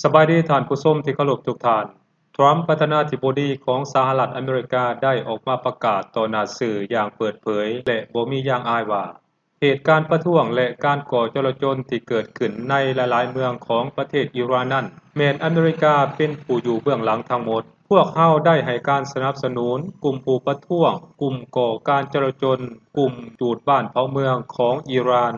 ສະບາຍດີທ່ານຜູ້ຊົມທີ່ເຄົາລົບທຸກທ່ານ. ທຣຳປະທານາທິບໍດີຂອງສະຫະລັດອາເມລິກາໄດ້ອອກມາປະກາດຕໍ່ໜ້າສື່ຢ່າງເປີດເຜີຍ ແລະ ບໍ່ມີຢ່າງອາຍວ່າ ເຫດການປະທ້ວງ ແລະ ການກໍ່ຈໍລະຈົນທີ່ເກີດຂຶ້ນໃນຫຼາຍໆເມືອງຂອງປະເທດອີຣານນັ້ນ ແມ່ນອາເມລິກາເປັນຜູ້ຢູ່ເບື້ອງຫຼັງທັງໝົດ. ພວກເຮົາໄດ້ໃຫ້ການສະໜັບສະໜູນກຸ່ມຜູ້ປະທ້ວງ, ກຸ່ມກໍ່ການຈໍລະຈົນ, ກຸ່ມຈູດບ້ານເຜົາເມືອງຂອງອີຣານ.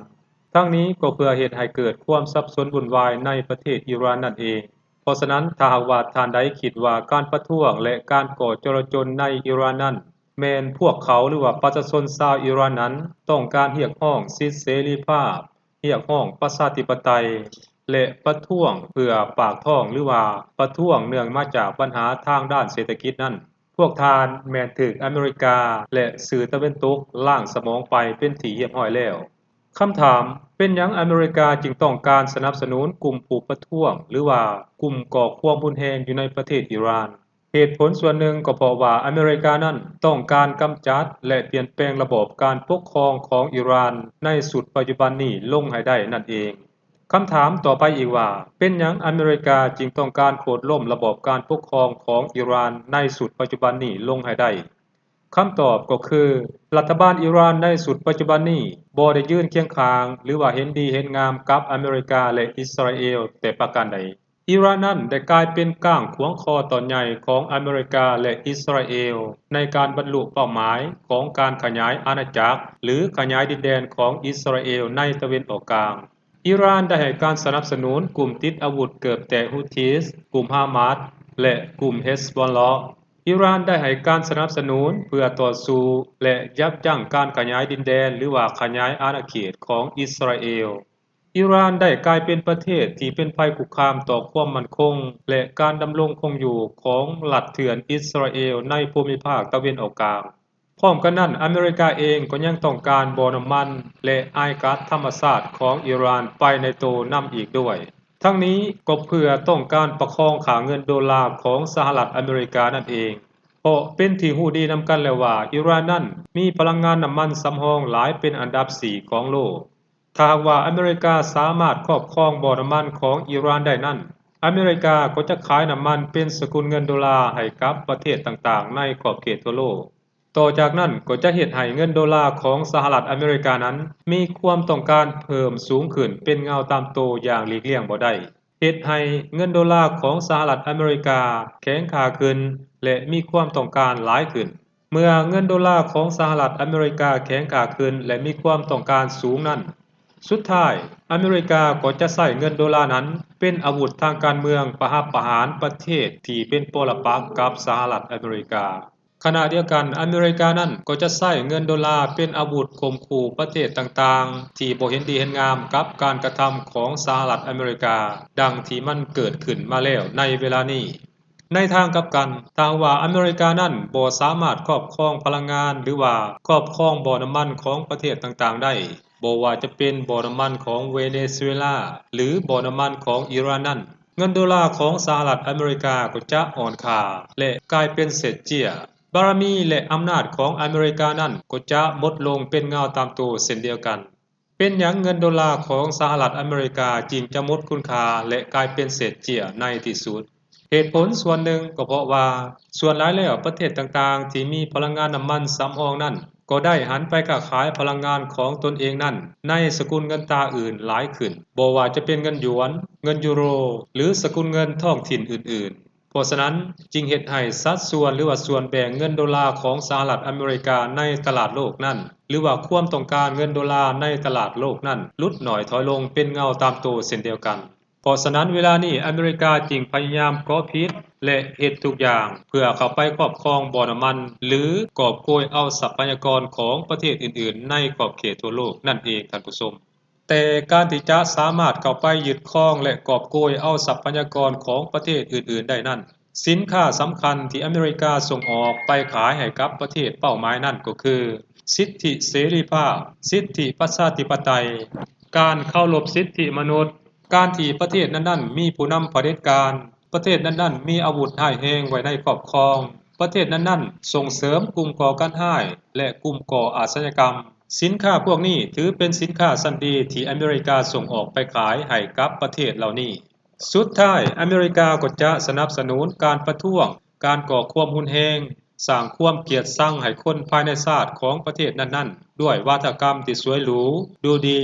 ທັງນີ້ກໍເພື່ອເຮັດໃຫ້ເກີດຄວາມສັບສົນວຸ່ນວາຍໃນປະເທດອີຣານນັ້ນເອງ. ເພາະສະນັ້ນ, ຖ້າຫາກວ່າທ່ານໃດຄິດວ່າການປະທ້ວງ ແລະ ການກໍ່ຈໍລະຈົນໃນອີຣານນັ້ນ ແມ່ນພວກເຂົາ ຫຼືວ່າປະຊາຊົນຊາວອີຣານນັ້ນ ຕ້ອງການຮຽກຮ້ອງສິດເສລີພາບ, ຮຽກຮ້ອງປະຊາທິປະໄຕ ແລະ ປະທ້ວງເພື່ອປາກທ້ອງ ຫຼືວ່າປະທ້ວງເນື່ອງມາຈາກບັນຫາທາງດ້ານເສດຖະກິດນັ້ນ, ພວກທ່ານແມ່ນຖືກອາເມລິກາ ແລະ ສື່ຕາເວັນຕົກລ້າງສະໝອງໄປເປັນທີ່ຮຽບຮ້ອຍແລ້ວ. ຄຳຖາມ, ເປັນຫຍັງອາເມລິກາຈຶ່ງຕ້ອງການສະໜັບສະໜູນກຸ່ມຜູ້ປະທ້ວງ ຫຼືວ່າກຸ່ມກໍ່ຄວາມຮຸນແຮງຢູ່ໃນປະເທດອີຣານ? ເຫດຜົນສ່ວນໜຶ່ງກໍເພາະວ່າອາເມລິການັ້ນຕ້ອງການກຳຈັດ ແລະ ປ່ຽນແປງລະບອບການປົກຄອງຂອງອີຣານໃນຊຸດປັດຈຸບັນນີ້ລົງໃຫ້ໄດ້ນັ້ນເອງ. ຄຳຖາມຕໍ່ໄປອີກວ່າ, ເປັນຫຍັງອາເມລິກາຈຶ່ງຕ້ອງການໂຄ່ນລົ້ມລະບອບການປົກຄອງຂອງອີຣານໃນຊຸດປັດຈຸບັນນີ້ລົງໃຫ້ໄດ້? ຄຳຕອບກໍຄື ລັດຖະບານອີຣານໃນຊຸດປັດຈຸບັນນີ້ບໍ່ໄດ້ຢືນຄຽງຂ້າງ ຫຼືວ່າເຫັນດີເຫັນງາມກັບອາເມລິກາ ແລະ ອິດສະຣາເອວແຕ່ປະການໃດ. ອີຣານນັ້ນໄດ້ກາຍເປັນກ້າງຂວາງຄໍຕອນໃຫຍ່ຂອງອາເມລິກາ ແລະ ອິດສະຣາເອວ ໃນການບັນລຸເປົ້າໝາຍຂອງການຂະຫຍາຍອານາຈັກ ຫຼື ຂະຫຍາຍດິນແດນຂອງອິດສະຣາເອວໃນຕາເວັນອອກກາງ. ອີຣານໄດ້ໃຫ້ການສະໜັບສະໜູນກຸ່ມຕິດອາວຸດເກີບແຕກ Houthis, ກຸ່ມ Hamas ແລະ ກຸ່ມ Hezbollah. ອີຣານໄດ້ໃຫ້ການສະໜັບສະໜູນເພື່ອຕໍ່ສູ້ ແລະ ຢັບຢັ້ງການຂະຫຍາຍດິນແດນ ຫຼືວ່າຂະຫຍາຍອານາເຂດຂອງອິດສະຣາເອວ. ອີຣານໄດ້ກາຍເປັນປະເທດທີ່ເປັນໄພຄຸກຄາມຕໍ່ຄວາມໝັ້ນຄົງ ແລະ ການດຳລົງຄົງຢູ່ຂອງລັດເຖື່ອນອິດສະຣາເອວໃນພູມິພາກຕາເວັນອອກກາງ. ພ້ອມກັນນັ້ນ, ອາເມລິກາເອງກໍຍັງຕ້ອງການບໍ່ນ້ຳມັນ ແລະ ອາຍກັສທຳມະຊາດຂອງອີຣານໄປໃນໂຕນຳອີກດ້ວຍ. ທັງນີ້ກໍເພື່ອຕ້ອງການປະຄອງຄ່າເງິນໂດລາຂອງສະຫະລັດອາເມລິການັ້ນເອງ, ເພາະເປັນທີ່ຮູ້ດີນຳກັນແລ້ວວ່າ ອີຣານນັ້ນມີພະລັງງານນ້ຳມັນສຳຮອງຫຼາຍເປັນອັນດັບສີ່ຂອງໂລກ. ຖ້າຫາກວ່າອາເມລິກາສາມາດຄອບຄອງບໍ່ນ້ຳມັນຂອງອີຣານໄດ້ນັ້ນ, ອາເມລິກາກໍຈະຂາຍນ້ຳມັນເປັນສະກຸນເງິນໂດລາໃຫ້ກັບປະເທດຕ່າງໆໃນຂອບເຂດທົ່ວໂລກ. ຕໍ່ຈາກນັ້ນກໍຈະເຮັດໃຫ້ເງິນໂດລາຂອງສະຫະລັດອາເມລິການັ້ນມີຄວາມຕ້ອງການເພີ່ມສູງຂຶ້ນເປັນເງົາຕາມໂຕຢ່າງຫຼີກລ່ຽງບໍ່ໄດ້, ເຮັດໃຫ້ເງິນໂດລາຂອງສະຫະລັດອາເມລິກາແຂງຄ່າຂຶ້ນ ແລະ ມີຄວາມຕ້ອງການຫຼາຍຂຶ້ນ. ເມື່ອເງິນໂດລາຂອງສະຫະລັດອາເມລິກາແຂງຄ່າຂຶ້ນ ແລະ ມີຄວາມຕ້ອງການສູງນັ້ນ, ສຸດທ້າຍອາເມລິກາກໍຈະໃຊ້ເງິນໂດລານັ້ນເປັນອາວຸດທາງການເມືອງປະຫັບປະຫານປະເທດທີ່ເປັນປໍລະປັກກັບສະຫະລັດອາເມລິກາ. ຂະນະດຽວກັນ, ອາເມລິການັ້ນກໍຈະໃຊ້ເງິນໂດລາເປັນອາວຸດຂົ່ມຂູ່ປະເທດຕ່າງໆທີ່ບໍ່ເຫັນດີເຫັນງາມກັບການກະທຳຂອງສະຫະລັດອາເມລິກາ, ດັ່ງທີ່ມັນເກີດຂຶ້ນມາແລ້ວໃນເວລານີ້. ໃນທາງກັບກັນ, ຖ້າຫາກວ່າອາເມລິການັ້ນບໍ່ສາມາດຄອບຄອງພະລັງງານ ຫຼືວ່າຄອບຄອງບໍ່ນ້ຳມັນຂອງປະເທດຕ່າງໆໄດ້, ບໍ່ວ່າຈະເປັນບໍ່ນ້ຳມັນຂອງເວເນຊູເອລາ ຫຼື ບໍ່ນ້ຳມັນຂອງອີຣານນັ້ນ, ເງິນໂດລາຂອງສະຫະລັດອາເມລິກາກໍຈະອ່ອນຄ່າ ແລະ ກາຍເປັນເສດເຈ້ຍ. ບາລະມີ ແລະ ອຳນາດຂອງອາເມລິການັ້ນກໍຈະໝົດລົງເປັນເງົາຕາມໂຕເຊັ່ນດຽວກັນ. ເປັນຫຍັງເງິນໂດລາຂອງສະຫະລັດອາເມລິກາຈຶ່ງຈະໝົດຄຸນຄ່າ ແລະ ກາຍເປັນເສດເຈ້ຍໃນທີ່ສຸດ? ເຫດຜົນສ່ວນໜຶ່ງກໍເພາະວ່າ ສ່ວນຫຼາຍແລ້ວປະເທດຕ່າງໆທີ່ມີພະລັງງານນ້ຳມັນສຳຮອງນັ້ນ ກໍໄດ້ຫັນໄປຄ້າຂາຍພະລັງງານຂອງຕົນເອງນັ້ນໃນສະກຸນເງິນຕາອື່ນຫຼາຍຂຶ້ນ, ບໍ່ວ່າຈະເປັນເງິນຢວນ, ເງິນຢູໂຣ ຫຼື ສະກຸນເງິນທ້ອງຖິ່ນອື່ນໆ. ເພາະສະນັ້ນ, ຈຶ່ງເຮັດໃຫ້ສັດສ່ວນ ຫຼືວ່າສ່ວນແບ່ງເງິນໂດລາຂອງສະຫະລັດອາເມລິກາໃນຕະຫຼາດໂລກນັ້ນ ຫຼືວ່າຄວາມຕ້ອງການເງິນໂດລາໃນຕະຫຼາດໂລກນັ້ນຫຼຸດໜ້ອຍຖອຍລົງເປັນເງົາຕາມໂຕເຊັ່ນດຽວກັນ. ເພາະສະນັ້ນເວລານີ້ອາເມລິກາຈຶ່ງພະຍາຍາມເກາະຜິດ ແລະ ເຮັດທຸກຢ່າງເພື່ອເຂົ້າໄປຄອບຄອງບໍ່ນ້ຳມັນ ຫຼື ກອບໂກຍເອົາຊັບພະຍາກອນຂອງປະເທດອື່ນໆໃນຂອບເຂດທົ່ວໂລກນັ້ນເອງ, ທ່ານຜູ້ຊົມ. ແຕ່ການທີ່ຈະສາມາດເຂົ້າໄປຍຶດຄອງ ແລະ ກອບໂກຍເອົາຊັບພະຍາກອນຂອງປະເທດອື່ນໆໄດ້ນັ້ນ, ສິນຄ້າສຳຄັນທີ່ອາເມລິກາສົ່ງອອກໄປຂາຍໃຫ້ກັບປະເທດເປົ້າໝາຍນັ້ນກໍຄື ສິດທິເສລີພາບ, ສິດທິປະຊາທິປະໄຕ, ການເຄົາລົບສິດທິມະນຸດ, ການທີ່ປະເທດນັ້ນໆມີຜູ້ນຳຜະເດັດການ, ປະເທດນັ້ນໆມີອາວຸດຮ້າຍແຮງໄວ້ໃນຄອບຄອງ, ປະເທດນັ້ນໆສົ່ງເສີມກຸ່ມກໍ່ການຮ້າຍ ແລະ ກຸ່ມກໍ່ອາຊະຍາກຳ. ສິນຄ້າພວກນີ້ຖືເປັນສິນຄ້າຊັ້ນດີທີ່ອາເມລິກາສົ່ງອອກໄປຂາຍໃຫ້ກັບປະເທດເຫຼົ່ານີ້. ສຸດທ້າຍ ອາເມລິກາກໍຈະສະໜັບສະໜູນການປະທ້ວງ, ການກໍ່ຄວາມຮຸນແຮງ, ສ້າງຄວາມກຽດຊັງໃຫ້ຄົນພາຍໃນຊາດຂອງປະເທດນັ້ນໆ ດ້ວຍວາທະກຳທີ່ສວຍຫຼູ, ດູດີ.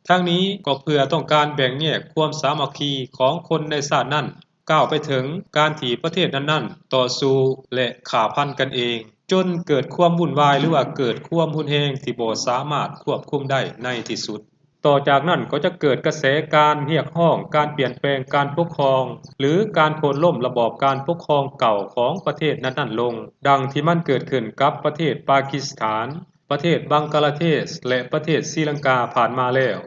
ທັງນີ້ກໍເພື່ອຕ້ອງການແບ່ງແຍກຄວາມສາມັກຄີຂອງຄົນໃນຊາດນັ້ນ, ກ້າວໄປເຖິງການທີ່ປະເທດນັ້ນໆຕໍ່ສູ້ ແລະ ຂ້າຟັນກັນເອງ, ຈົນເກີດຄວາມວຸ່ນວາຍ ຫຼືວ່າເກີດຄວາມຮຸນແຮງທີ່ບໍ່ສາມາດຄວບຄຸມໄດ້ໃນທີ່ສຸດ. ຕໍ່ຈາກນັ້ນກໍຈະເກີດກະແສການຮຽກຮ້ອງການປ່ຽນແປງການປົກຄອງ ຫຼື ການໂຄ່ນລົ້ມລະບອບການປົກຄອງເກົ່າຂອງປະເທດນັ້ນໆລົງ, ດັ່ງທີ່ມັນເກີດຂຶ້ນກັບປະເທດປາກິສຖານ, ປະເທດບັງກາລາເທດ ແລະ ປະເທດສີລັງກາຜ່ານມາແລ້ວ.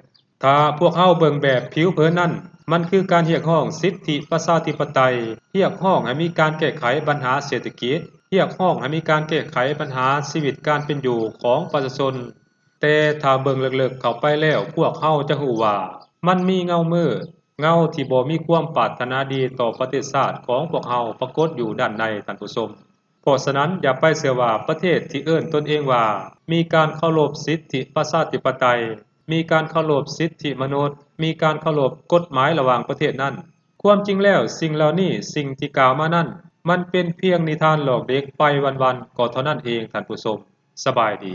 ຖ້າພວກເຮົາເບິ່ງແບບຜິວເຜິນນັ້ນ, ມັນຄືການຮຽກຮ້ອງສິດທິປະຊາທິປະໄຕ, ຮຽກຮ້ອງໃຫ້ມີການແກ້ໄຂບັນຫາເສດຖະກິດ, ຮຽກຮ້ອງໃຫ້ມີການແກ້ໄຂບັນຫາຊີວິດການເປັນຢູ່ຂອງປະຊາຊົນ. ແຕ່ຖ້າເບິ່ງເລິກໆເຂົ້າໄປແລ້ວ, ພວກເຮົາຈະຮູ້ວ່າມັນມີເງົາມື, ເງົາທີ່ບໍ່ມີຄວາມປາດຖະໜາດີຕໍ່ປະເທດຊາດຂອງພວກເຮົາປາກົດຢູ່ດ້ານໃນ, ທ່ານຜູ້ຊົມ. ເພາະສະນັ້ນ, ຢ່າໄປເຊື່ອວ່າປະເທດທີ່ເອີ້ນຕົນເອງວ່າມີການເຄົາລົບສິດທິປະຊາທິປະໄຕ, ມີການເຄົາລົບສິດທິມະນຸດ, ມີການເຄົາລົບກົດໝາຍລະຫວ່າງປະເທດນັ້ນ. ຄວາມຈິງແລ້ວ, ສິ່ງເຫຼົ່ານີ້, ສິ່ງທີ່ກ່າວມານັ້ນ, ມັນເປັນພຽງນິທານຫຼອກເດັກໄປວັນໆກໍເທົ່ານັ້ນເອງ, ທ່ານຜູ້ຊົມ. ສະບາຍດີ.